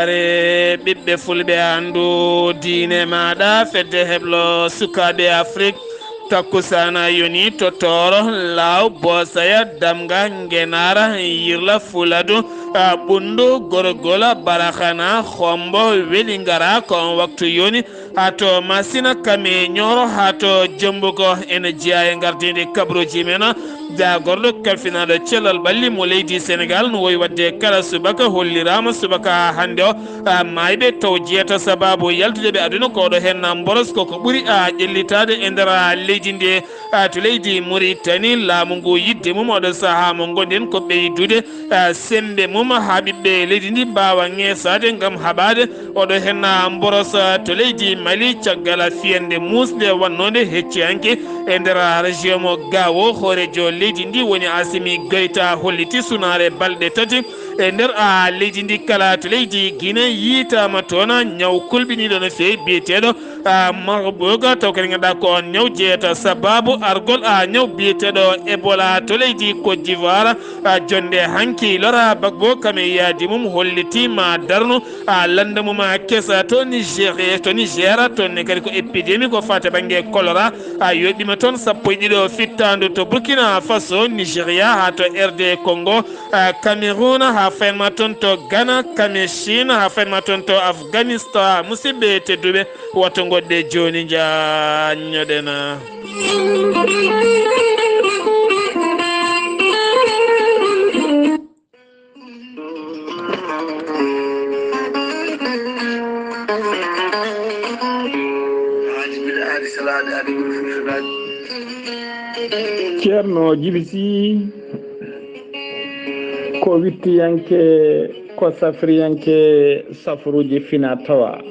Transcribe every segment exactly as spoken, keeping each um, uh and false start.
Are ɓiɓɓe fulɓe, anndu diine maaɗa, fedde heblo sukaaɓe Afrik. Takkusaana yoni to Tooro, Laaw, Boosaya, Damga, Ngenaara, Yirla, Fuladu, a, Ɓunndu, Gorgola, Baraxana, Xombo, Welingara, ko on waktu yoni. Haa to Masina, Kame, Ñooro, haa to Jombugo, ene jeyaa e ngardiindi kabaruuji men. Jaagorɗo kalfinaaɗo cellal ɓalli mo leydi Senegaal no woyi waɗde kala subaka, holliraama subaka haa hannde o, a, maayɓe taw jeeta sabaabu yaltude ɓe aduna ko ɗo heen mboros koko ɓuri, a, ƴellitaade e nder, a, leydi ndi. A, to leydi Muritani, laamu ngu yiɗde mum oɗo sahaa mo ngonɗen ko ɓeydude, a, semmbe mum haa ɓiɓɓe leydi ndi mbaawa ŋeesaade ngam haɓaade. Oɗo heen, a, mboros, a, to leydi Mali caggal fiyannde muusnde wannode hecci hanki e nder, a, région mo Gao. Hooreejo leydi ndi woni Assimi Goïta holliti sunaare balɗe tati e nder, a, leydi ndi kala. To leydi Guinée yiitaama toon ñaw kulɓiniiɗo no feewi biyeteeɗo, a, Marburg, taw kadi ngannduɗaa ko on ñaw jeeyata sabaabu argol, a, ñaw biyeteeɗo Ebola to leydi Côte d'Ivoire. A, jonnde hanki lora Gbagbo kam e yaadi mum hollitiima darnu, a, lannda mum, a, kesa to Niger, to Niger, toon ne kadi ko épidémie ko faati bannge choléra, a, yooɗiima toon sappo e ɗiɗo fittaandu to Burkina Faso, Nigeria, haa to R D Congo, a, Cameroun, haa faynma toon to Ghana, Kame Chine, haa faynma toon to Afghanistan. Musidɓe tedduɓe, woto ngoɗɗe jooni njaññoɗen. Ceerno Jibi Sih ko wittiyanke, ko safriyanke safruuji fina tawa.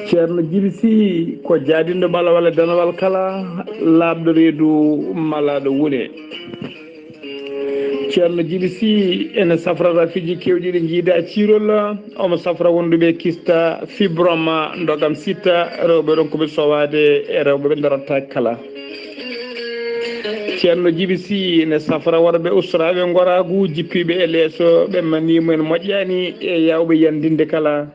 Ceerno Jibi Sih ko jaadinɗo ɓalawal e danawal kala, laaɓɗo reedu malaaɗo wune. Ceerno Jibi Sih ene safra rafiiji keewɗi ɗi njiida ciirol, omo safra wonduɓe kista, fibrome, ndogam sitta, rewɓe ronkuɓe sowaade e rewɓe ɓe darataake kala. Ceerno Jibi Sih ene safra worɓe ustoraaɓe ngoraagu, jippiiɓe e leeso, ɓe manii mumen moƴƴaani e yaawɓe yandinde kala.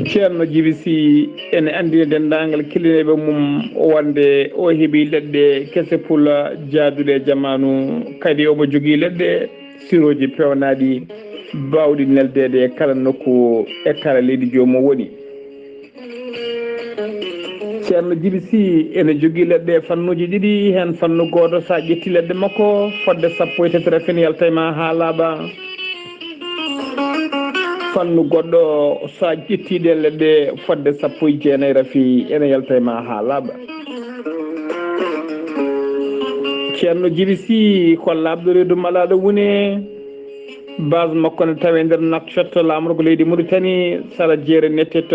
Ceerno Jibi Sih ene anndina denndaangal kellineeɓe mum wonde o heɓii leɗɗe kese pula jaaduɗe e jamaanu, kadi omo jogii leɗɗe sirooji peewnaaɗi baawɗi neldeede e kala nokku e kala leydi joomum woni. Ceerno Jibi Sih ene jogii leɗɗe e fannuuji ɗiɗi, heen fannu gooto, so a ƴettii leɗɗe makko, fodde sappo e tati rafin yalta e ma haa laaɓa. Fannu goɗɗo, so a ƴettii ɗe leɗɗe, fodde sappo e jeenayi rafi ene yalta e ma haa laaɓa. Ceerno Jibi Sih ko laaɓɗo reedu malaaɗo wune. Base makko ne tawee nder Nouakchott, laamorgo leydi Mauritanie, sara jeere Nettet.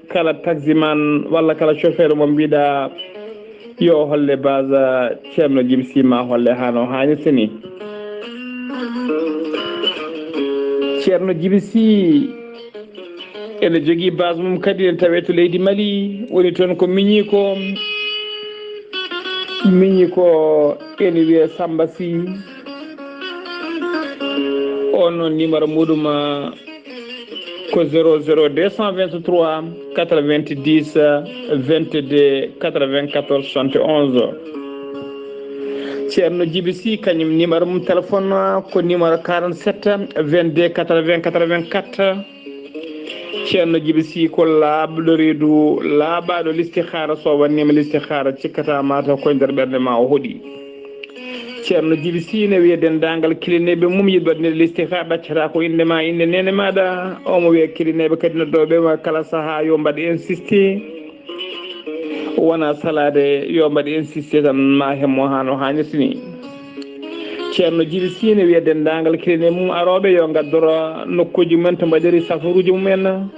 Kala taximan walla kala chauffeur mo mbiɗa yo holle base Ceerno Jibi Sih, ma holle haa no haanirta ni. Ceerno Jibi Sih ene jogii base mum kadi, ene tawee to leydi Mali, woni toon ko miñiiko, miñiiko ene wiyee Samba Sih. On noon numéro muɗum, ah, ko zéro zéro deux cent vingt-trois quatre-vingt-dix vingt-deux quatre-vingt-quatorze soixante et onze. Ceerno Jibi Sih, kañum numéro mum téléphone ko numéro quarante-sept vingt-deux quatre-vingts quatre-vingt-quatre. Ceerno Jibi Sih ko laaɓɗo reedu, laaɓaaɗo listihaara. So o wanniima listihaara, cikkata mataw koye nder ɓernde ma o hoɗi. Ceerno Jibi Sih ne wiya denndaangal kilineeɓe mum yiɗɓe waɗnde listihaara, ɗaccata ko innde ma, innde neene maaɗa. Omo wiya kilineeɓe kadi noddooɓe ma kala sahaa yo mbaɗ insisté. Wona salaade, yo mbaɗ insisté tan, ma hemmo haa no haanirta ni. Ceerno Jibi Sih ne wiya denndaangal kilineeɓe mum arooɓe yo ngaddoro nokkuuji mumen to mbaɗiri safaruuji mumen.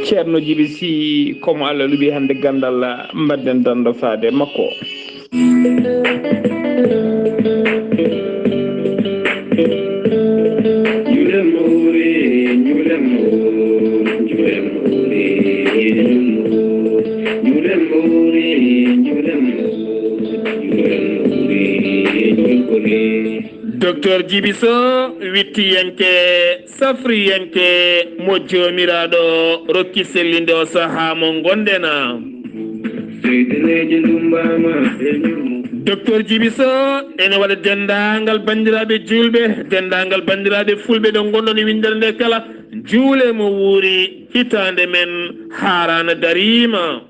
Ceerno Jibi Sih, ko mo Allah luɓi hannde ganndal, mbaɗden danndo faade makko. Docteur Jibi Sow, wittiyanke, safriyanke, mo Joomiraaɗo rokki sellinde o sahaa mo ngonɗen. Docteur Jibi Sow ene waɗa denndaangal banndiraaɓe juulɓe, denndaangal banndiraaɓe fulɓe ɗo ngonɗon e winndere nde kala, juule mo wuuri, hitaande men haaraana dariima.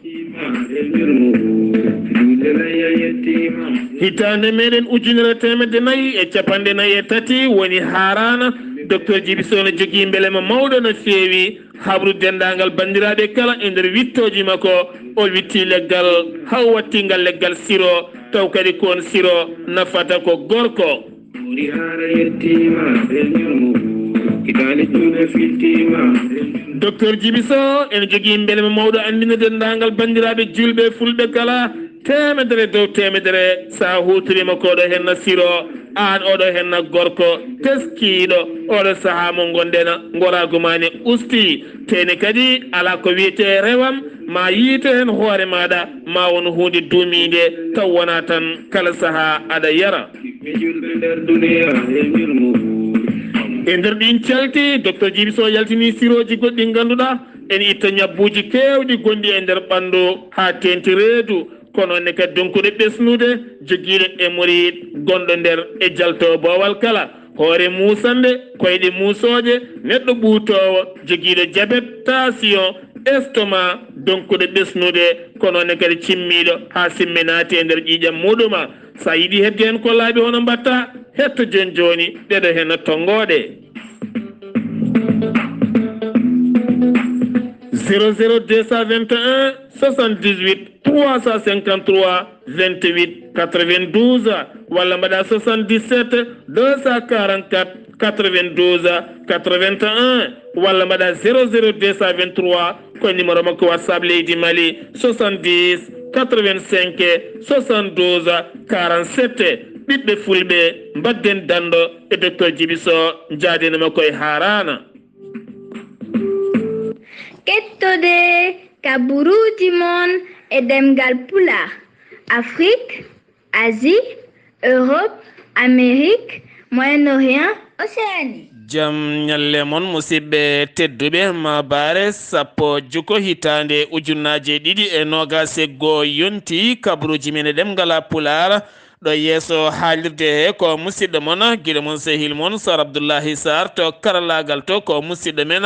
Hitaande meɗen ujunere teemedde nayi e capanɗe nayi e tati woni haaraana. Docteur Jibi Sow ne jogii mbelema mawɗo no feewi, habru denndaangal banndiraaɓe kala e nder wittooji makko. O witti leggal haw wattingal leggal siro, taw kadi ko on siro nafata ko gorko. Ɓuri haara yettiima, e ñalngu, hitaande juulɓe fittiima. Docteur Jibi Sow ene jogii mbelema mawɗo anndinde denndaangal banndiraaɓe juulɓe fulɓe kala, teemedere dow teemedere, so a huutoriima ko oɗo henna siro, aan oɗo henna gorko teskiiɗo, oɗo sahaa mo ngonɗen, ngoraagu maa ne ustii. Teene kadi alaa ko wiyetee rewam, ma yiite heen hoore maaɗa, ma won huunde duumiinde, taw wonaa tan kala sahaa aɗa yara. Ɓiɓɓe juulɓe nder duniya e ñalngu. E nder ɗiin calti, Docteur Jibi Sow yaltini sirooji goɗɗi ngannduɗaa ene itta ñabbuuji keewɗi gonɗi e nder ɓanndu haa teeŋti reedu, kono ne kadi donkuɗo ɓesnude, jogiiɗo hémorroïde gonɗo nder e jalto boowal kala, hoore muusannde, koyɗe muusooje, neɗɗo ɓuutoowo, jogiiɗo jabet, taasiyoŋ, estomac, donkuɗo ɓesnude, kono ne kadi cimmiiɗo haa simme naati e nder ƴiiƴam muuɗum. So a yiɗi heɓde heen ko laaɓi hono mbaɗtaa, hetto jooni jooni ɗeɗo heen tonngooɗe. Zéro zéro deux cent vingt et un soixante-dix-huit trois cent cinquante-trois vingt-huit quatre-vingt-douze, walla mbaɗa soixante-dix-sept deux cent quarante-quatre quatre-vingt-douze quatre-vingt-un, walla mbaɗa zéro zéro deux cent vingt-trois, ko numéro makko WhatsApp leydi Mali, soixante-dix quatre-vingt-cinq soixante-douze quarante-sept. Ɓiɓɓe fulɓe, mbadden danndo e Docteur Jibi Sow, njaaden mo koye haaraana. Kettode kaburuuji mon e ɗemngal Pulaar, Afrik, Asie, Europe, Amérique, Moyen-Orient, Océanie. Jam ñalle mon, musidɓe tedduɓe, ma baare sappo juko hitaande ujunnaaje ɗiɗi e noogaas e goo yonti, kabaruuji men e ɗemngal Pulaar. Ɗo yeeso haalirde he ko musidɗo mon, giɗo mon, sehil mon, Sar Abdullahi Sar, to karallaagal to ko musidɗo men,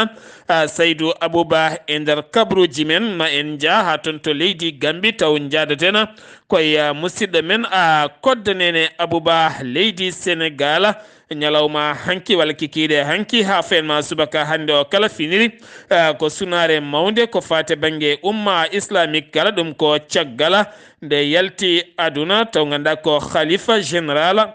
a, Saydu Abuba e nder kabaruuji men. Ma en njah haa toon to leydi Gambi, taw njahdaten koye, a, musidɗo men, a, Kodda Nene Abuba, leydi Senegal. Ñalawma hanki walla kikiiɗe hanki haa feen ma subaka hannde o kala finiri, a, ko sunaare mawnde ko faati bannge umma islamique kala, ɗum ko caggal nde yalti aduna, taw ngannduɗaa ko khalifa général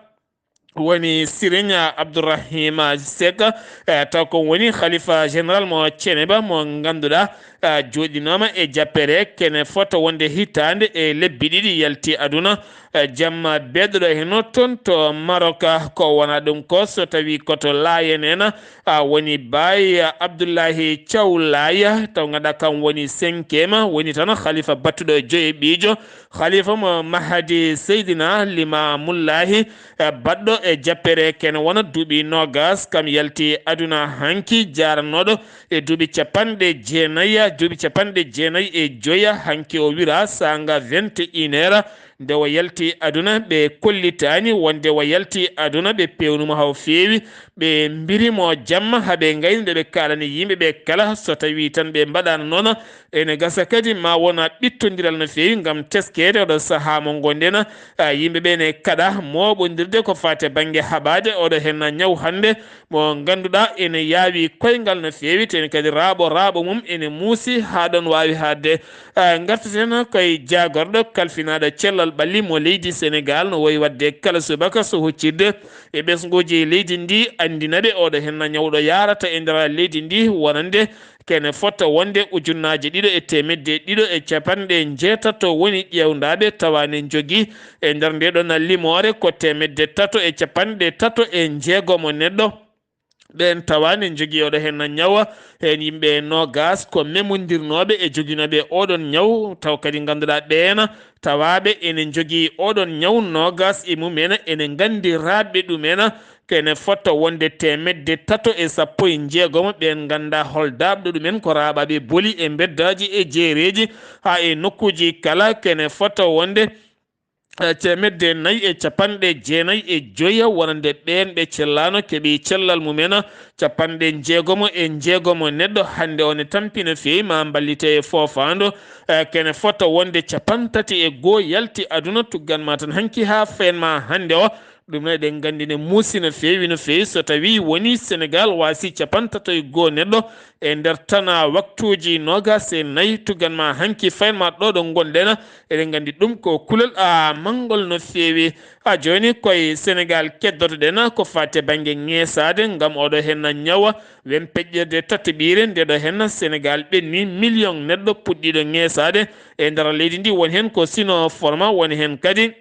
woni Serigne Abdourahima Seck, eh, taw ko woni khalifa général mo Ceneba mo ngannduɗaa, eh, jooɗinooma e jappere kene fota wonde hitaande e lebbi ɗiɗi yalti aduna, eh, jamma beeɗo ɗo heno toon to Maroc, ko wona ɗum ko so tawi ko to Laayeen en, a, woni Baay Abdullahi Thiaw Laay, taw ngannduɗaa kam woni cinquième, woni tan khalifa battuɗo joyi ɓiijo, khalifa mo Mahadi Seydina Limamullahi, e baɗɗo e jappere kene wona duuɓi noogaas, kam yalti aduna hanki, jaaranooɗo e duuɓi capanɗe jeenayi, duuɓi capanɗe jeenayi e joya, hanki o wira saanga vingt et une heures, nde o yalti aduna, ɓe kollitaani wonde o yalti aduna, ɓe peewnuma haa o feewi, ɓe mbirimo jamma, haa ɓe ngayni nde ɓe kaalani yimɓe ɓe kala, so tawi tan ɓe mbaɗaano noon, ene gasa kadi ma wona ɓittondiral no feewi ngam teskeede oɗo sahaa mo ngonɗen. A, yimɓe ɓe ne kaɗa mooɓondirde ko faati bannge haɓaade oɗo heen ñaw hannde mo ngannduɗaa ene yaawi koyngal no feewi, te ene kadi raaɓo raaɓo mum ene muusi haa ɗoon waawi haaɗde. A, ngartaten koye jaagorɗo kalfinaaɗo cellal ɓalli mo leydi Senegal, no woyi waɗde kala subaka so huccitde e ɓesnguuji leydi ndi, anndina ɓe oɗo heen ñawɗo yaarata e nder leydi ndi wonande kene fota wonde ujunnaaje ɗiɗo e teemedde ɗiɗo e capanɗe njeetato woni ƴeewndaaɓe, tawa ne njogii e nder nde ɗon limoore ko teemedde tato e capanɗe tato e njeegomo neɗɗo. Ɓeen tawa ne njogii oɗo heen ñawa heen yimɓe noogas ko memondirnooɓe e joginooɓe oɗon ñaw, taw kadi ngannduɗaa ɓeen tawaaɓe ene njogii oɗon ñaw noogas e mum en, ene nganndi raaɓɓe ɗum en, kene fota wonde teemedde tato e sappo e njeegomo. Ɓeen nganndaa hol daaɓɗo ɗum en ko raaɓaaɓe boli e mbeddaaji e jeereeji haa e nokkuuji kala, kene fota wonde eh, teemedde nayi e capanɗe jeenayi e joya wonande ɓeen ɓe cellaano keɓi cellal mum en, capanɗe njeegomo e njeegomo neɗɗo hannde o ne tampi no feewi ma mballite e foofaando, eh, kene fota wonde capantati e goo yalti aduna. Tuggan ma tan hanki haa feen ma hannde o, ɗum ne eɗen nganndi ne muusi no feewi no feewi. So tawi woni Senegal waasi capantato e goo neɗɗo e nder tan waktuuji noogas e nayi, tuggan ma hanki fayat ma ɗo ɗo ngonɗen, eɗen nganndi ɗum ko kulol a manngol no feewi. A jooni koye Senegal keddotoɗen ko fate bannge ŋeesaade, ngam oɗo heen ñawa wen peƴƴirde tataɓiire nde ɗo heen Senegal ɓenni million neɗɗo puɗɗiiɗo ŋeesaade e nder leydi ndi. Woni heen ko Sinopharm, woni heen kadi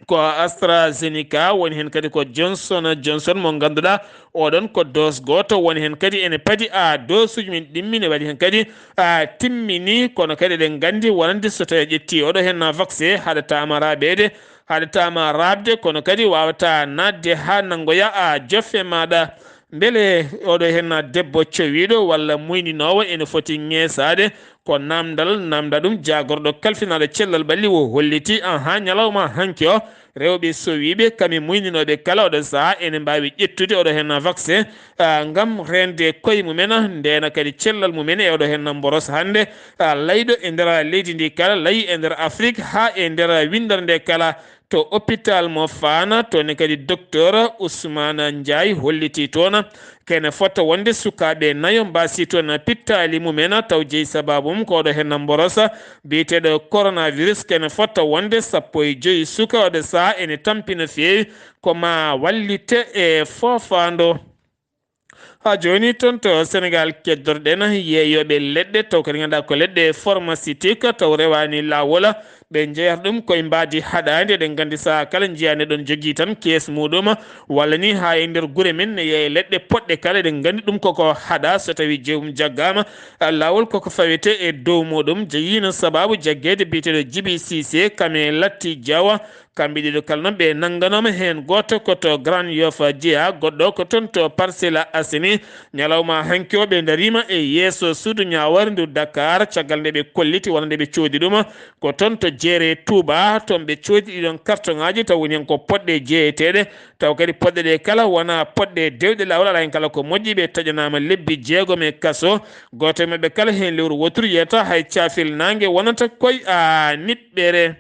ko AstraZeneca, woni heen kadi ko Johnson Johnson mo ngannduɗaa oɗon ko dose gooto, woni heen kadi ene padi a dosuji min ɗimmi ne waɗi heen kadi a timmini, kono kadi eɗen nganndi wonande so tawi a ƴetti oɗo heen vaccin haɗataama raɓeede, haɗataama raɓde, kono kadi waawata naatde haa nanngoya a jofe maɗa. Mbele oɗo heen debbo cowiiɗo walla muyninoowo ene foti ŋeesaade? Ko namdal, namda ɗum jaagorɗo kalfinaaɗo cellal ɓalli o holliti, ahaa, ñalawma hanki o, rewɓe sowiiɓe, kami muyninooɓe kala oɗo sahaa ene mbaawi ƴettude oɗo heen vaccin, ah, ngam reende koye mumen, ndeena kadi cellal mumen e oɗo heen mboros hannde, ah, layɗo e nder leydi ndi kala, layi e nder Afrik haa e nder winndere nde kala. To hôpital mo Fana, toon ne kadi docteur Ousmane Ndiaye holliti toon kene fota wonde sukaaɓe nayo mbaasi toon pittaali mumen, taw jeyi sababu mum ko oɗo heen mborosa biyeteeɗo coronavirus. Kene fota wonde sappo e joyi suka oɗo sahaa ene tampi no feewi, ko ma wallite e foofaando. Haa jooni toon to Senegal keddorɗen yeeyooɓe leɗɗe, taw kadi ngannduɗaa ko leɗɗe pharmaceutique, taw rewaani laawol, ɓe njeyata ɗum koye mbaadi haɗaandi. Eɗen nganndi sahaa kala njiyaa neɗɗo ne jogii tan kees muɗum, walla ni haa e nder gure men ne yeeya leɗɗe poɗɗe kala. Eɗen nganndi ɗum koko haɗaa so tawi jeyum jaggaama, ah, laawol koko fawete e dow muɗum. Jeyiino sababu jaggeede biyeteeɗo Jibi Sise, kame Latti Jawa, kamɓe ɗiɗo kala noon ɓe nannganooma heen gooto ko to Grand Yoff jeyaa, goɗɗo ko toon to Parcelles Assainies. Ñalawma hanki o ɓe ndariima e yeeso suudu ñaawoore ndu Dakar, caggal nde ɓe kolliti wonande ɓe coodi ɗum ko toon to jeere Touba, toon ɓe coodi ɗiɗon kartoŋaaji, taw woni heen ko poɗɗe jeeyeteeɗe, taw kadi poɗɗe ɗe kala wona poɗɗe dewɗe laawol, alaa heen kala ko moƴƴi. Ɓe taƴanaama lebbi jeegom e kaso, gooto e maɓɓe kala heen lewru wooturu yiyata hay caafel naange wonata koye a niɓɓere.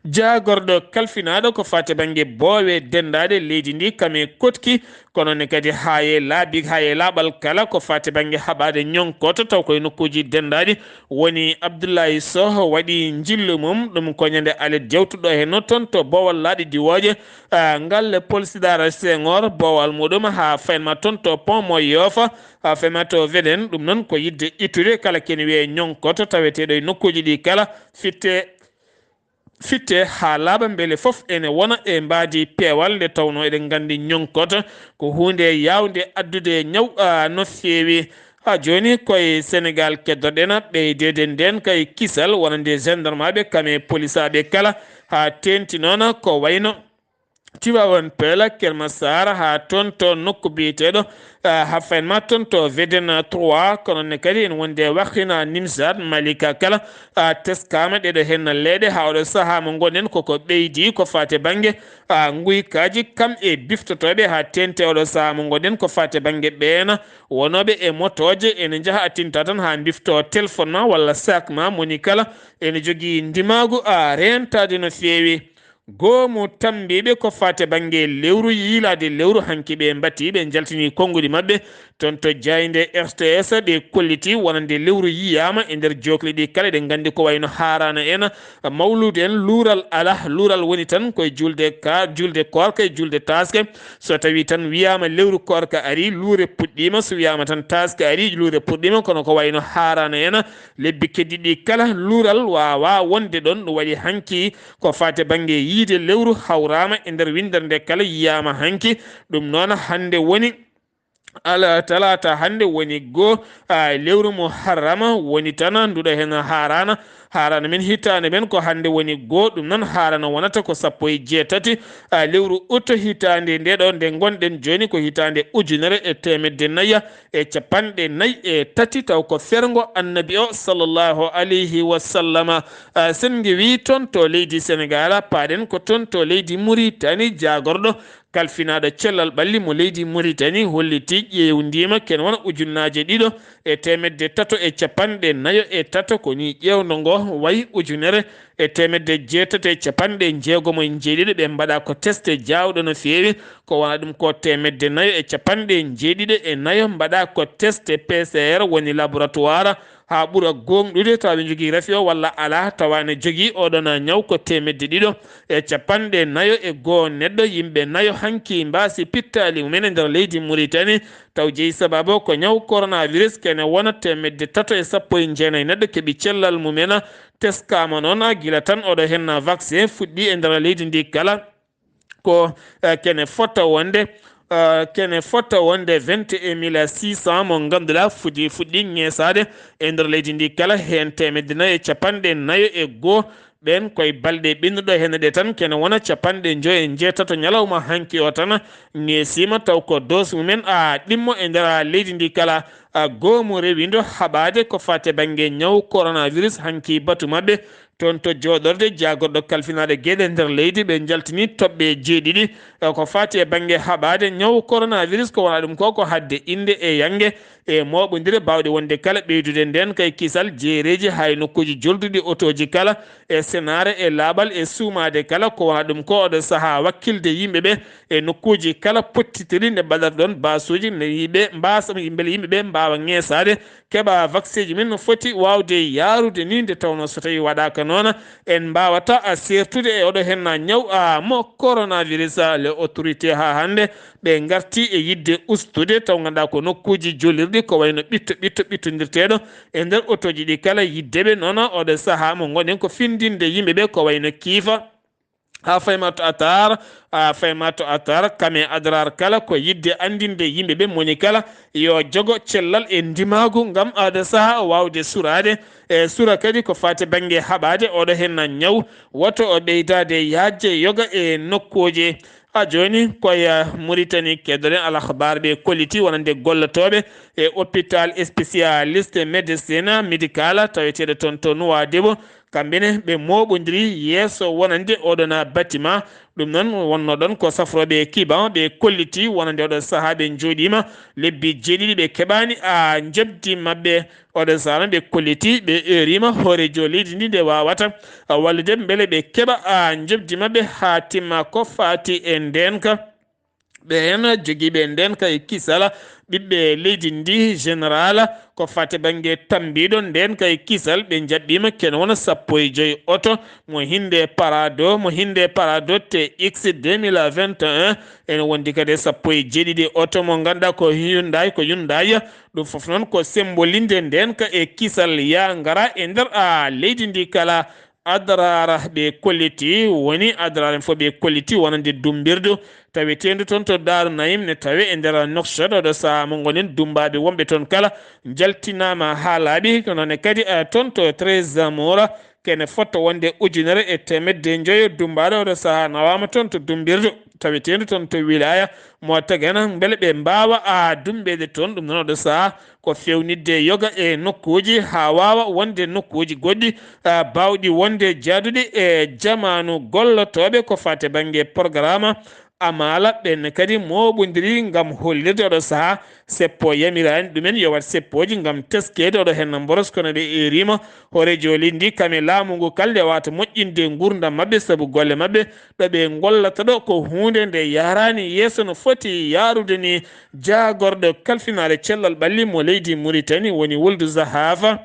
Jaagorɗo kalfinaaɗo ko fate bannge boowe denndaade leydi ndi kame kotki, kono ne kadi haa e laabi, haa e laaɓal kala ko fate bannge haɓaade ñonkoto, taw koye nokkuuji denndaaɗi woni Abdoulaye Sow waɗi njillu mum, ɗum ko ñande alet jawtuɗo heen toon to boowal laaɗe diwooje, ah, ngal Léopold Sédar Senghor, boowal muɗum haa fayma toon to pont mo Yoff, haa fayma to Védène. Ɗum noon ko yiɗde ittude kala kene wiyee ñonkoto taweteeɗo e nokkuuji ɗi kala, fitte fitte haa laaɓa mbele fof ene wona e mbaadi peewal. Nde tawnoo eɗen nganndi ñonkoto ko huunde yaawnde addude ñaw, ah, no feewi. Haa jooni koye Senegal keddoɗen ɓeydeede ndeen kay kisal wonande gendarmaaɓe kame polisaaɓe kala, haa teeŋti noon ko wayno Tivaouane Peulh, Keur Massar, haa toon to nokku biyeteeɗo, ah, haa fayma toon to Védène trois, kono ne kadi ene wondi e Wakhinane Nimzatt, Malika kala, ah, teskaama ɗeɗo heen leyɗe haa oɗo sahaa mo ngonɗen koko ɓeydi ko fate bannge, ah, nguykaaji kam e biftotooɓe haa teeŋti oɗo sahaa mo ngonɗen ko fate bannge ɓeen wonooɓe e motooje ene njaha a tinta tan haa mbifto téléphone ma walla sac ma, moni kala ene jogii ndimaagu, ah, reentaade no feewi. Goomu tammbiiɓe ko fate bannge lewru, yiilaade lewru, hanki ɓe mbaɗti, ɓe njaltini konnguɗi maɓɓe toon to jaaynde R T S, ɓe kolliti wonande lewru yiyaama e nder jookli ɗi kala. Eɗen nganndi ko wayno haaraana en, mawluud en, luural alaa. Luural woni tan koye juulde ka, juulde koorka e juulde taaske. So tawi tan wiyaama lewru koorka ari, luure puɗɗiima. So wiyaama tan taaske ari, luure puɗɗiima. Kono ko wayno haaraana en, lebbi keddiiɗi kala, luural waawaa wonde ɗoon. Ɗum waɗi hanki ko fate bannge yiide lewru hawraama e nder winndere nde kala yiyaama hanki. Ɗum noon hannde woni Ala talaata hannde woni goo, a, lewru mo harrama woni tan, nduɗo heen haaraana. Haaraana men hitaande men ko hannde woni goo, ɗum noon haaraana wonata ko sappo e jeetati, a, lewru ut hitaande nde ɗo nde ngonɗen jooni ko hitaande ujunere e teemedde nayi e capanɗe nayi e tati, taw ko ferngo Annabi o sallallahu alayhi wa sallama. A, sen ngewi toon to leydi Senegaal, paaɗen ko toon to leydi Muritani, jaagorɗo kalfinaaɗo cellal ɓalli mo leydi Muritani holliti ƴeewndiima kene wona ujunnaaje ɗiɗo e teemedde tato e capanɗe nayo e tato, ko nii ƴeewndo ngo wayi ujunere e teemedde jeetati e capanɗe njeegomo e njeeɗiɗo ɓe mbaɗa ko teste jaawɗo no feewi, ko wona ɗum ko teemedde nayo e capanɗe njeeɗiɗo e nayo mbaɗa ko teste P C R woni laboratoire, haa ɓura gooŋɗude tawa ɓe njogii rafi o walla alaa, tawa ene jogii oɗon ñaw ko teemedde ɗiɗo e capanɗe nayo e goo neɗɗo, yimɓe nayo hanki mbaasi pittaali mumen e nder leydi Muritani, taw jeyi sababu ko ñaw coronavirus kene wona teemedde tato e sappo e jeenayi neɗɗo keɓi cellal mumen, teskaama noon gila tan oɗo heen vaccin fuɗɗi e nder leydi ndi kala. Ko, eh, kene fota wonde, eh, kene fota wonde vingt et un mille six cents mo ngannduɗaa fuɗi, fuɗɗi ŋeesaade e nder leydi ndi kala, heen teemedde nayo e capanɗe nayo e goo. Ɓeen koye balɗe ɓennuɗo heen ɗe tan, kene wona capanɗe njoyo e njeetato ñalawma hanki o tan ŋeesiima, taw ko dose mumen a ɗimmo e nder leydi ndi kala, a goomu rewindo haɓaade ko fate bannge ñaw coronavirus hanki batu maɓɓe. Toon to jooɗorde jaagorɗo kalfinaaɗo geɗe nder leydi, ɓe njaltini toɓɓe jeeɗiɗi, e ko faati e bannge haɓaade ñaw coronavirus, ko wona ɗum ko, ko haɗde innde e yannge e mooɓondire baawɗe wonde kala ɓeydude ndeen kay kisal jeereeji haa e nokkuuji jolduɗi otooji kala, e senaare e laaɓal e suumaade kala, ko wona ɗum ko oɗo sahaa wakkilde yimɓe ɓe e nokkuuji kala pottitiri nde mbaɗata ɗoon baasuuji, nde yimɓe mbaasa, mbele yimɓe ɓe mbaawa ŋeesaade keɓa vaccin ji men no foti waawde yaarude ni, nde tawnoo so tawii waɗaaka noon, en mbaawata a seertude e oɗo heen ñaw a mo coronavirus. Les autorités haa hannde ɓe ngarti e yiɗde ustude, taw ngannduɗaa ko nokkuuji jolirɗi ko wayno ɓitto, ɓitto, ɓittondirteeɗo e nder otooji ɗi kala, yiɗde ɓe noon oɗo sahaa mo ngonɗen ko findinde yimɓe ɓe ko wayno kiifa. A fayma to atar, a fayma to atar, kame adrar kala ko yiɗde anndinde yimɓe ɓe moni kala yo jogo cellal e ndimaagu ngam aada saha o waawde suraade. E sura kadi ko faati bannge haɓaade oɗo heen ñaw, woto o ɓeydaade yaajde yoga e nokkuuji. Ha jooni koye Muritani kedoɗen Al Akhbar ɓe kolliti wonande gollotooɓe e hôpital spécialiste médecine médicale taweteeɗo toon to Nouadhibou. Kamɓe ne ɓe mooɓondiri yeeso wonande oɗon bâtiment. Ɗum noon wonno ɗon ko safrooɓe kiban ɓe kolliti wonande oɗo sahaa ɓe njooɗiima lebbi jeeɗiɗi ɓe keɓaani a njoɓdi maɓɓe. Oɗon sahaa noon ɓe kolliti ɓe eeriima hooreejo leydi ndi nde waawata wallude mbele ɓe keɓa a njoɓdi maɓɓe haa timma ko faati e ndeenka. Ɓeen jogiiɓe ndeenka e kisal ɓiɓɓe leydi ndi, général, ko faati bannge tambiiɗo ndeenka e kisal, ɓe njaɓɓiima kene wona sappo e joy oto mo hinde Parado, mo hinde Parado T X deux mille vingt et un. Ene wondi kadi e sappo e jeeɗiɗi oto mo ngannduɗaa ko Hyundai, ko Hyundai. Ɗum fof noon ko sembolinde ndeenka e kisal ya ngara e nder a leydi ndi kala. Adrara ɓe kolliti, woni Adrara en fof ɓe kolliti wonande Dumbirdu, taweteendu toon to Daaru Nayim, ne tawe e nder Nouakchott. Oɗo sahaa mo ngonen, dummbaaɓe wonɓe toon kala njaltinaama haa laaɓi. Ko noon ne kadi, eh, toon to Trésor Mora, kene fotto wonde ujunere e teemedde njoyo dummbaaɗo oɗo sahaa nawaama toon to Dumbirdu, taweteendu toon to wilaya mo Tagana, mbele ɓe mbaawa a dummbeede toon. Ɗum noon oɗo sahaa ko feewnitde yoga e nokkuuji haa waawa wonde nokkuuji goɗɗi, ah, baawɗi wonde jaaduɗi e jamaanu gollotooɓe ko faati bannge porogaraama amaala. Ɓeen kadi mooɓondiri ngam hollirde oɗo sahaa seppo yamiraani ɗumen yo waɗ seppooji ngam teskeede oɗo heen mboros, kono ɓe eeriima hooreejo leydi ndi kam e laamu ngu kala nde waawata moƴƴinde nguurndam maɓɓe sabu golle maɓɓe ɗo ɓe ngollata ɗo ko huunde nde yahraani yeeso no foti yahrude ni. Jaagorɗo kalfinaare cellal ɓalli mo leydi Muritani woni Wuldu Zahafa.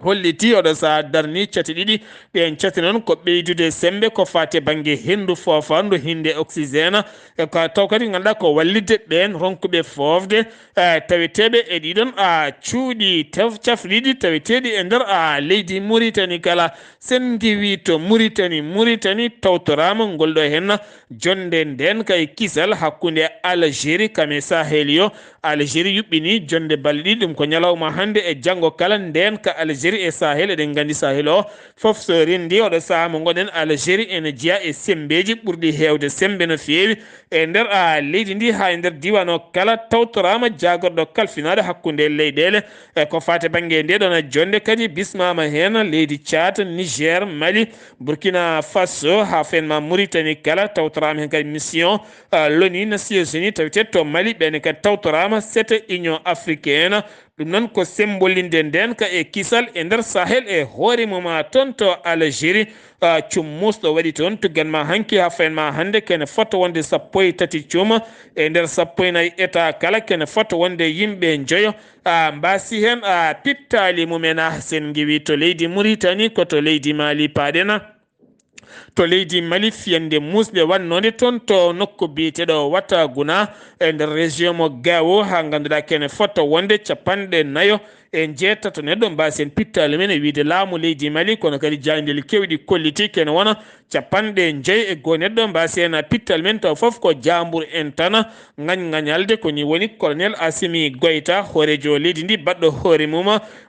holliti oɗo saha darni cate ɗiɗi. Ɗen cate noon ko ɓeydude semmbe ko faati e bannge henndu, foofaandu, hinnde, oxygène, e ko taw kadi ngannduɗaa ko wallitde ɓeen ronkuɓe foofde, eh, taweteeɓe e ɗiɗon, ah, cuuɗi tef-, cafriɗi taweteeɗi e nder, ah, leydi Muritani kala. Sen ngiwii to Muritani, Muritani tawtoraama ngol ɗo henna jonnde ndeen kay kisal hakkunde Algérie kam e Sahel yo. Algérie yuɓɓini jonnde balɗe ɗiɗi, ɗum ko ñalawma hannde e janngo kala. Ndeen ka Algérie e Sahel, eɗen nganndi Sahel o fof so renndi oɗo sahaa mo ngonɗen, Algérie ene jeyaa e semmbeeji ɓurɗi heewde semmbe no feewi e nder, a, leydi ndi, haa e nder diiwaan o kala. Tawtoraama jaagorɗo kalfinaaɗo hakkunde leyɗeele. E ko faati bannge nde ɗon jonnde kadi bismaama heen leydi Tchad, Niger, Mali, Burkina Faso, haa feen ma Mauritanie kala. Tawtoraama heen kadi mission, ah, l'ONU, Nations Unies, tawetee to Mali, ɓeen kadi tawtoraama, sete Union Africaine. Ɗum noon ko sembolinde ndeen ka e kisal e nder Sahel e hoore mum, ah, toon to Algérie. Ah, cum muusɗo waɗi toon, tuggan ma hanki haa feen ma hannde kene fota wonde sappo e tati cum e nder sappo e nayi état kala, kene fota wonde yimɓe njoyo, ah, mbaasi heen, ah, pittaali mumen. Ah, sen ngiwii to leydi Muritani, ko to leydi Mali paaɗen. To leydi Mali, fiyannde muusɗe wannoonde toon to nokku biyeteeɗo Wataguna e nder région mo Gao, haa ngannduɗaa kene fota wonde capanɗe nayo e njeetato neɗɗo mbaasi heen pittaali men, e wiyde laamu leydi Mali, kono kadi jaayndeeji keewɗi kolliti kene wona capanɗe njoy e goo neɗɗo mbaasi heen pittaali men, taw fof ko jaambur en tan. Ngañ ngañalde ko ni woni. Colonel Assimi Goïta, hooreejo leydi ndi, baɗɗo hoore mum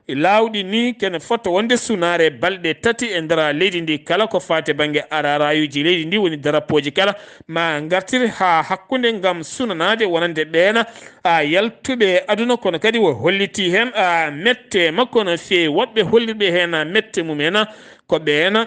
laawɗi ni, kene fota wonde sunaare balɗe tati e nder leydi ndi kala. Ko faati bannge ararayuuji leydi ndi, woni darapooji kala, ma ngartir haa hakkunde ngam sunanaade wonande ɓeen, a, yaltuɓe aduna, kono kadi o holliti heen, a, mette makko no feewi. Woɗɓe hollirɓe heen mette mumen ko ɓeen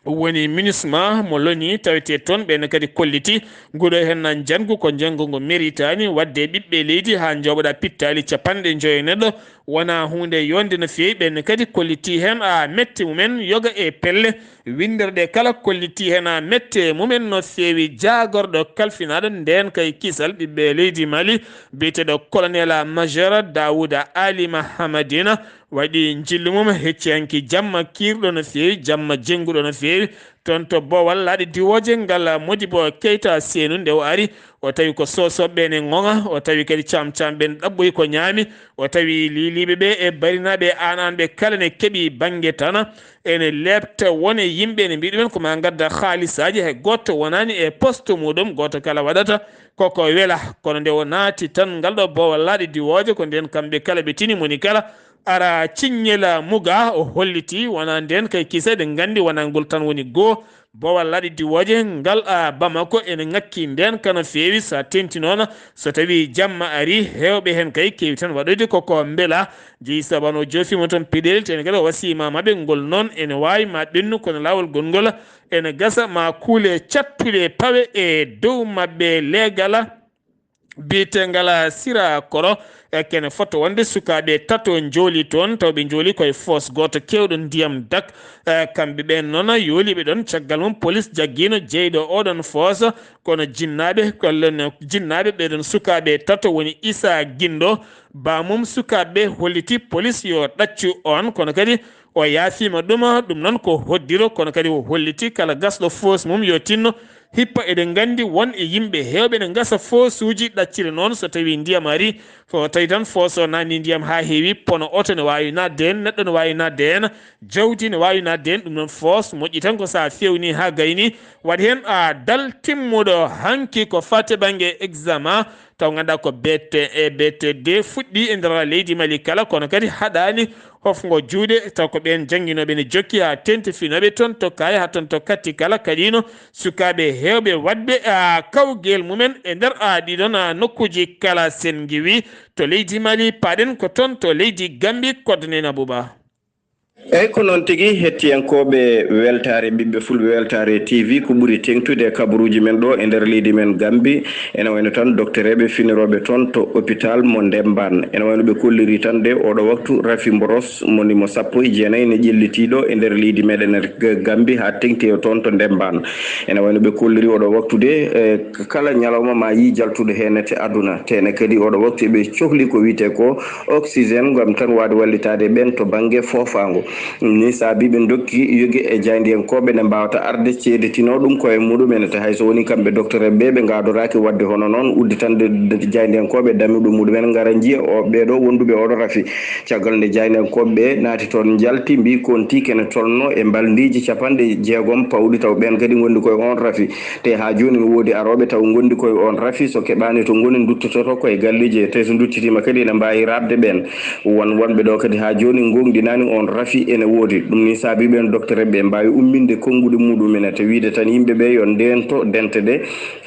woni MINUSMA mo l'ONU tawetee toon, ɓeen kadi kolliti nguɗo heen njanngu ko njanngu ngu meritaani. Waɗde ɓiɓɓe leydi haa njooɓoɗaa pittaali capanɗe njoyo neɗɗo wonaa huunde yonde no feewi. Ɓeen kadi kolliti heen, a, mette mumen. Yoga e pelle winnderɗe kala kolliti heen, a, mette mumen no feewi. Jaagorɗo kalfinaaɗo ndeen kay kisal ɓiɓɓe leydi Mali biyeteeɗo colonel major Daouda Ali Mahamadina waɗi njillu mum hecci hanki jamma kiirɗo no feewi, jamma jennguɗo no feewi, toon to boowal laaɗe diwooje ngal Modibo Keita Senu. Nde o ari, o tawi ko soosooɓe ɓe ne ŋoŋa, o tawi kadi caam-caam ɓe ne ɗaɓɓoyi ko ñaami, o tawi liiliiɓe ɓe e barinaaɓe e aananɓe kala ne keɓi bannge tan, ene leepta won e yimɓe ene mbiya ɗumen ko ma ngadda haalisaaji, hay gooto wonaani e poste muɗum, gooto kala waɗata koko wela. Kono nde o naati tan ngal ɗo boowal laaɗe diwooje, ko ndeen kamɓe kala ɓe tini, moni kala ara ciññela muga, o holliti, wona ndeen kay kisa, eɗen nganndi wona ngol tan woni goo. Boowal laaɗe diwooje ngal, a, Bamako ene ŋakki ndeen ka no feewi. So a teenti noon, so tawi jamma ari, heewɓe heen kay keewi tan waɗoyde koko mbela. Jeyi sabu an o joofima toon peɗeeli, tene kadi o wasiima maɓɓe ngol noon ene waawi ma ɓennu, kono laawol gongol ene gasa ma kuule cattuɗe pawe e dow maɓɓe. Leegal biyeteengal Sira Koro, e kene fota wonde sukaaɓe tato njooli toon, taw ɓe njooli koye foos gooto keewɗo ndiyam dak. E, kamɓe ɓeen noon yooliiɓe ɗoon, caggal mum polis jaggiino jeyɗo oɗon foos, kono jinnaaɓe, kollen jinnaaɓe ɓee ɗoon sukaaɓe tato woni Isa Gindo, baamum sukaaɓe holliti polis yo ɗaccu oon, kono kadi o yaafiima ɗum. Ɗum noon ko hoddiro, kono kadi o holliti kala gasɗo foos mum yo tinno hippa. Eɗen nganndi won e yimɓe heewɓe ne ngasa foosuuji ɗacciri noon, so tawii ndiyam ari, so tawii tan foos o naatni ndiyam haa heewi, pono oto ne waawi naatde heen, neɗɗo ne waawi naatde heen, jawdi ne waawi naatde heen. Ɗum noon foos moƴƴi tan ko so a feewnii haa gaynii, waɗ heen a dal timmuɗo. Hanki ko faati bannge examen, taw ngannduɗaa ko B T E, B T D fuɗɗii e nder leydi Mali kala, kono kadi haɗaani hofngo juuɗe, taw ko ɓeen jannginooɓe ne jokki haa teeŋti finooɓe toon to Kaay, haa toon to Katti kala. Kaɗiino sukaaɓe heewɓe waɗɓe, a, kawgel mumen e nder, a, ɗiɗon, a, nokkuuji kala. Sen ngiwii to leydi Mali, paaɗen ko toon to leydi Gambi, Kodnena Buuba. Eyyi, ko noon tigi, hettiyankooɓe weltaare ɓiɓɓe Fulɓe, weltaare T V, ko ɓuri teeŋtude e kabaruuji men ɗo e nder leydi men Gambie, ene wayno tan doktoreeɓe finirooɓe toon to hôpital mo Ndemban. Ene wayno ɓe kolliri tan de oɗo waktu rafi mboros mo nimo sappo e jeenayi ne ƴellitiiɗo e nder leydi meɗen Gambie haa teeŋti e toon to Ndemban. Ene wayno ɓe kolliri oɗo waktu de, e, kala ñalawma ma yii jaltuɗo heen e aduna. Te ene kadi oɗo waktu eɓe cohli ko wiyetee ko oxygène ngam tan waawde wallitaade ɓeen to bannge foofaango. Ɗum ni saabii ɓe ndokki yoge e jaayndiyankooɓe nde mbaawata arde ceedetinoo ɗum koye muɗum en. Te hay so woni kamɓe doktoreeɓe ɓe, ɓe ngaadoraaki waɗde hono noon udditande jaayndiyankooɓe damiɗo muɗum en ngara njiya o, ɓee ɗo wonduɓe oɗo rafi. Caggal nde jaayndiyankooɓe ɓe naati toon njalti, mbii konti kene tolno e mbalndiiji capanɗe jeegom pawɗi taw ɓeen kadi ngondi koye oon rafi. Te haa jooni ne woodi arooɓe taw ngondi koye oon rafi, so keɓaani to ngoni, nduttototo koye galleeji he, te so nduttitiima kadi ene mbaawi raɓde ɓeen. Won wonɓe ɗo kadi haa jooni ngoongɗinaani oon rafi ene woodi. Ɗum ni saabii ɓeen doktoreeɓe ɓe mbaawi umminde konnguɗi muɗum en, te wiyde tan yimɓe ɓe yo ndeento dente ɗe,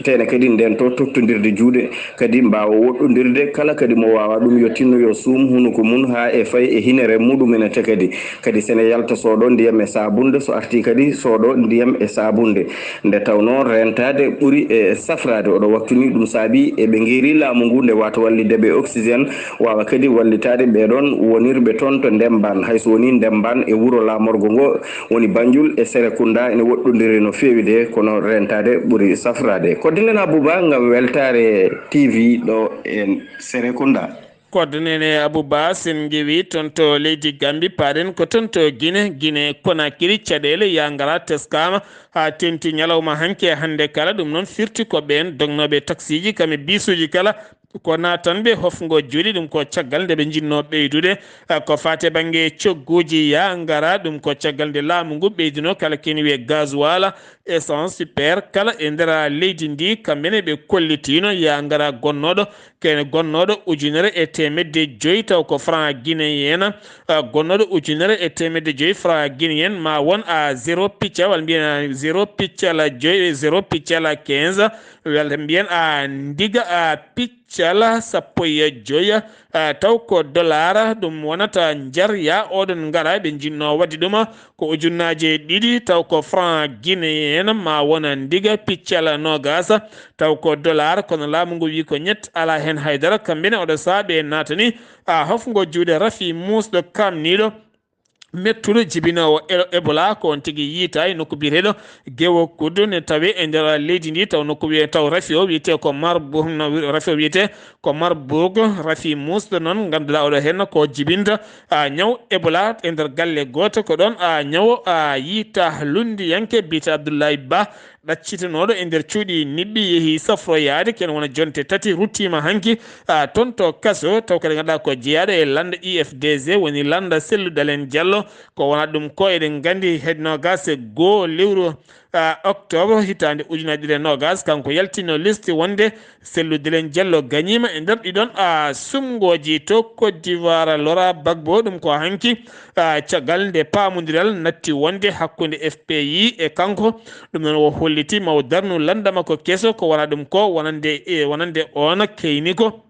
te ene kadi ndeento tottondirde juuɗe, kadi mbaawa woɗɗondirde kala kadi mo waawa ɗum yo tinno yo suum hunuko mum haa e fay e hinere muɗum en, te kadi kadi sene yalta sooɗo ndiyam e saabunde, so artii kadi sooɗo ndiyam e saabunde. Nde tawnoo reentaade ɓuri e safraade oɗo waktu ni, ɗum saabii eɓe ngeeri laamu ngu nde waata wallitde ɓe oxygène, waawa kadi wallitaade ɓee ɗoon wonirɓe toon to Ndemban. Hay so wonii Ndemban e wuro laamorgo ngo woni Banjul e Serekunda ene woɗɗondiri no feewi de, kono reentaade ɓuri safraade. Ko Dillana Buba ngam weltaare T V ɗo e Serekunda. Koɗɗo nene Abou Ba, sen ngewi toon to leydi Gambi, paaɗen ko toon to Gine, Gine Konakiri, caɗeele yaa ngara teskaama haa teeŋti ñalawma hanki e hannde kala. Ɗum noon firti ko ɓeen dognooɓe taksiiji kam e biisuuji kala, ko naatanɓe hofngo juuɗe, ɗum ko caggal nde ɓe njinnoo ɓeydude, eh, ko faati e bannge cogguuji yaa ngara, ɗum ko caggal nde laamu ngu ɓeydinoo kala kene wiyee gasoil, essence, super kala e nder leydi ndi, kamɓe ne ɓe kollitiino yaa ngara gonnooɗo kene gonnooɗo ujunere e teemedde joyi taw ko franc guinéen, ah, gonnooɗo ujunere e teemedde joyi franc guinéen ma won a zéro picca, walla mbiyen a zéro piccal joyi, zéro piccal quinze, walla mbiyen a ndiga a piccal sappo e joyi, ah, taw ko dollar, ɗum wonata njar yaa oɗon ngara ɓe njinnoo waɗde ɗum, ko ujunnaaje ɗiɗi, taw ko franc guinéen ma wona ndiga piccal noogaas, taw ko dollar, kono laamu ngu wi ko ñett, alaa heen haydara. Kamɓe ne oɗo sahaa ɓe naatani, a, hofngo juuɗe rafi muusɗo kaamniiɗo mettuɗo jibinoowo e-, Ebola, ko on tigi yiytaa e nokku biyeteeɗo Gewo Kuddu ne tawee e nder leydi ndi, taw nokku wiye-, taw rafi o wiyetee ko Marbu-, no wi-, rafi o wiyetee ko Marburg, rafi muusɗo noon, ngannduɗaa oɗo heen ko jibinta, a, ñaw Ebola e nder galle gooto. Ko ɗoon, a, ñawo, a, yiytaa lunndiyanke biyetee Abdoulaye Ba, ɗaccitanooɗo e nder cuuɗi niɓɓi, yehi safroyaade, ken wona jonte tati, ruttiima hanki, a, toon to kaso, taw kadi ngannduɗaa ko jeyaaɗo e lannda I F D G, woni lannda Cellou Dalein Diallo, ko wona ɗum ko eɗen nganndi hedde noogaas e goo lewru, a, octobre hitaande ujunaaje ɗiɗi e noogaas, kanko yaltino liste wonde Cellou Dalein Diallo gañiima e nder ɗiɗon, a, sumngooji to Côte d'Ivoire. Laurent Gbagbo, ɗum ko hanki, a, caggal nde paamondiral natti wonde hakkunde F P I e kanko, ɗum noon o holliti ma o darnu lannda makko keso, ko wona ɗum ko wonande, e, wonande oon keyniko.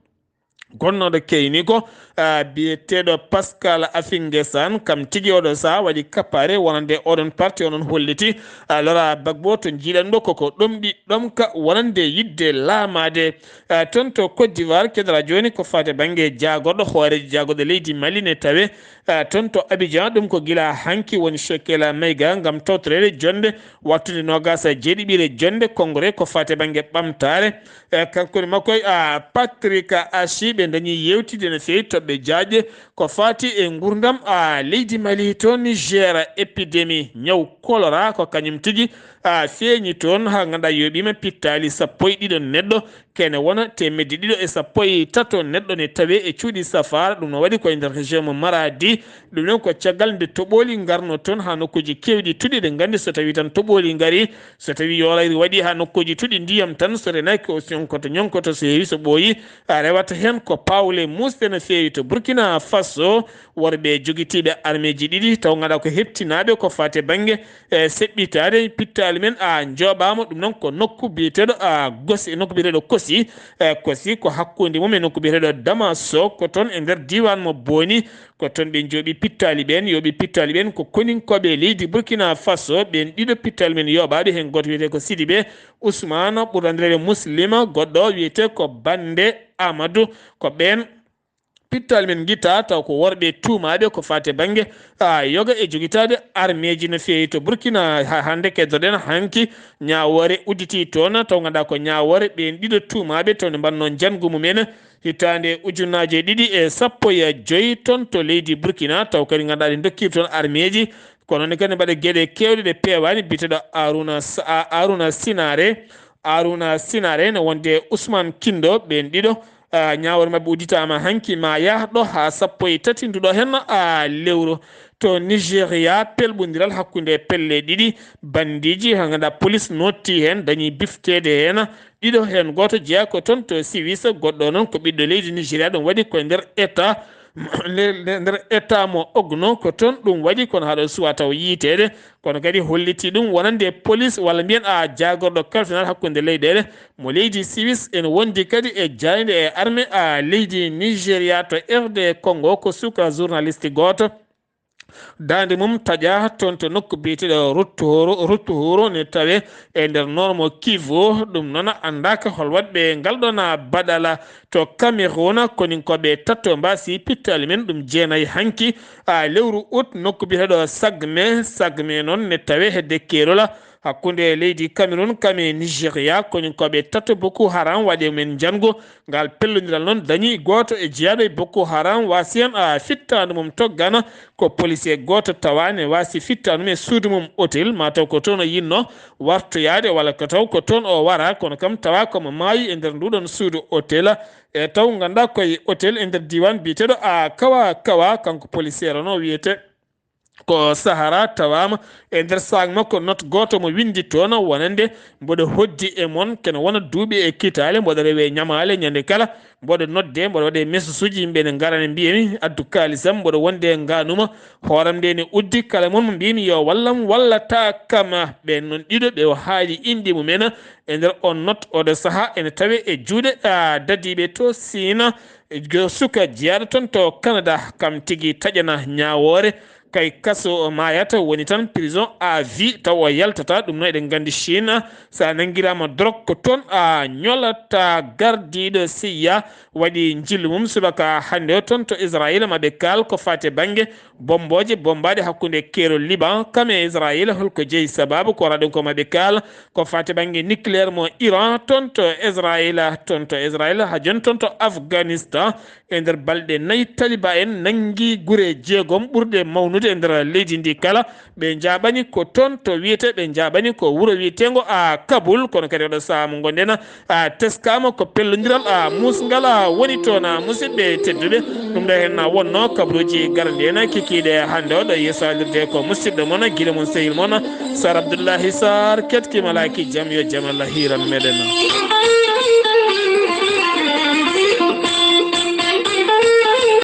Gonnooɗo keyniko, a, biyeteeɗo Pascal Affinge San, kam tigi oɗo sahaa waɗi kappaare wonande oɗon parti, onon holliti, a, Laurent Gbagbo to njiiɗan ɗo koko ɗomɗi ɗomka wonande yiɗde laamaade. A, toon to Côte d'Ivoire, keɗoraa jooni ko faati bannge jaagorɗo, hooreejo jaagorɗo leydi Mali ne tawee, a, toon to Abidjan, ɗum ko gila hanki woni Shekela Maïga ngam tawtoreede jonnde wattude noogaas e jeeɗiɓiire jonnde congrès ko faati bannge ɓamtaare. E, kanko ne makko, a, Patrick Ashi, ɓe ndañi yewtidde no feewi toɓɓe jaajɗe ko faati e nguurndam, a, leydi Mali to Niger. Épidémie ñaw choléra ko kañum tigi, a, feeñi toon, haa ngannduɗaa yooɓiima pittaali sappo e ɗiɗo neɗɗo, kene wona teemedde ɗiɗo e sappo e tato neɗɗo ne tawee e cuuɗi safaara. Ɗum no waɗi ko e nder région mo Maradi. Ɗum noon ko caggal nde toɓooli ngarno toon haa nokkuuji keewɗi tuɗi. Eɗen nganndi so tawii tan toɓooli ngarii, so tawii yoorayri waɗii haa nokkuuji tuɗi, ndiyam tan so renaaki o ñoŋkoto, ñoŋkoto, so heewi so ɓooyi, a, rewata heen ko paawle muusɗe no feewi. To Burkina Faso, worɓe jogitiiɓe armeeji ɗiɗi taw ngannduɗaa ko heɓtinaaɓe ko faati e bannge, e, seɓɓitaade pittaali men, a, njooɓaama. Ɗum noon ko nokku biyeteeɗo, a, Gosi, nokku biyeteeɗo Kosi. Masti, eh, ko si ko hakkunde mum e nokku biyeteeɗo Damaso, ko toon e nder diiwaan mo Boni, ko toon ɓe njooɓi pittaali ɓeen. Yooɓi pittaali ɓeen ko koninkooɓe leydi Burkina Faso, ɓeen ɗiɗo pittaali men yooɓaaɓe, heen gooto wiyetee ko Sidibe Ousmane, ɓurɗo anndireede Muslima, goɗɗo wiyetee ko Bande Amadou. Ko ɓeen pittaali men ngitta, taw ko worɓe tuumaaɓe ko faati e bannge, a, yoga e jogitaade armeeji no feewi to Burkina. Ha hannde keddoɗen hanki, ñaawoore udditii toon, taw ngannduɗaa ko ñaawoore ɓeen ɗiɗo tuumaaɓe, taw nde mbaɗnoo njanngu mumen hitaande ujunnaaje ɗiɗi e sappo e joy toon to leydi Burkina, taw kadi ngannduɗaa ɗe ndokkiima toon armeeji. Kono ne kadi mbaɗa geɗe keewɗe ɗe peewaani, biyeteeɗo Aruna Sa-, a-, Aruna Sinare. Aruna Sinare ne wonde Ousmane Kindo, ɓeen ɗiɗo, a, ñaawoore maɓɓe udditaama hanki, ma yah ɗo haa sappo e tati nduɗo heen, a, lewru. To Nigeria, pelɓondiral hakkunde pelle ɗiɗi, bandiiji, ha ngannduɗaa police noddi heen, dañi bifteede heen. Ɗiɗo heen, gooto jeyaa ko toon to Siwis, goɗɗo noon ko ɓiɗɗo leydi Nigeria, ɗum waɗi ko e nder état, nder, nder état mo Ogno, ko toon ɗum waɗi, kono haɗo suwa taw yiiteede. Kono kadi hollitii ɗum wonande police walla mbiyen a jaagorɗo kalfinal hakkunde leyɗeele mo leydi Siwis ene wondi kadi e jaaynde e armée a leydi Nigeria to R D Congo, ko suka journaliste gooto. Daande mum taƴa toon to nokku biyeteeɗo Ruttuhuru, Ruttuhuru ne tawe e nder Normo Kivu. Ɗum noon anndaaka hol waɗɓe ngal ɗoon baɗala. To Cameroun, koninkooɓe tato mbaasi pittaali men ɗum jeenayi hanki, a, lewru août, nokku biyeteeɗo Sagme. Sagme noon ne tawe hedde keerol hakkunde leydi Cameroun kam e Nigeria. Koninkooɓe tato Boko Haram waɗi men njanngu. Ngal pellondiral noon dañi gooto e jeyaaɓe Boko Haram waasi heen, a, fittaandu mum toggana ko policier gooto tawa ne waasi fittaandu mum e suudu mum hôtel. Ma taw ko toon o yinnoo wartoyaade walla ko taw ko toon o wara, kono kam tawa ko mo maayi e nder nduɗon suudu hôtel. E taw ngannduɗaa koye hôtel e nder diiwaan biyeteeɗo a Kawa Kawa, kanko policier o no wiyetee ko Sahara, tawaama e nder saak makko note gooto mo winndi toon wonande mboɗo hoddi e mon, kene wona duuɓi e kitaale, mboɗo rewe ñamaale ñande kala, mboɗo nodde, mboɗo waɗe message uji, yimɓe ne ngara ne mbiya mi addu kaalisam, mboɗo wonde e ngaanuma, hooram nde ne uddi, kala mon mo mbiymi yo wallam wallata kam. Ɓeen noon ɗiɗo ɓe o haali inɗe mumen e nder on note, oɗo saha ene tawe e juuɗe, a, dadiiɓe to Siina. E jo-, suka jeyaaɗo toon to Canada, kam tigi taƴana ñaawoore, kay kaso o maayata, woni tan prison à vie, taw o yaltata. Ɗum noon eɗen nganndi Chine, so a nanngiraama drogue ko toon a ñolata. Gardiiɗo C I A waɗi njillu mum subaka hannde o toon to Israël, maɓe kaal ko faati e bannge bombooje bombaaɗe hakkunde keerol Liban kam e Israël. Holko jeyi sababu? Ko waraɗum ko maɓe kaal ko faati bannge nucléaire mo Iran toon to Israël, toon to Israël, haa jooni toon to Afghanistan. E nder balɗe nayi, Taliban en nanngi gure jeegom ɓurɗe mawnude e nder leydi ndi kala. Ɓe njaaɓani ko toon to wiyetee, ɓe njaaɓani ko wuro wiyeteengo a Kabul, kono kadi oɗo sahaa mo ngonɗen a teskaama ko pellondiral a muusngal a woni toon a musidɓe tedduɓe. Ɗum ɗo heen na wonnoo kabaruuji garɗi en kikiiɗe hannde o, ɗo yeesalirde ko musidɗo mon, giɗo mon, sehil mon, Sar Abdullahi Sar, ketki malaaki jam, yo jam Allah hiiran meɗen.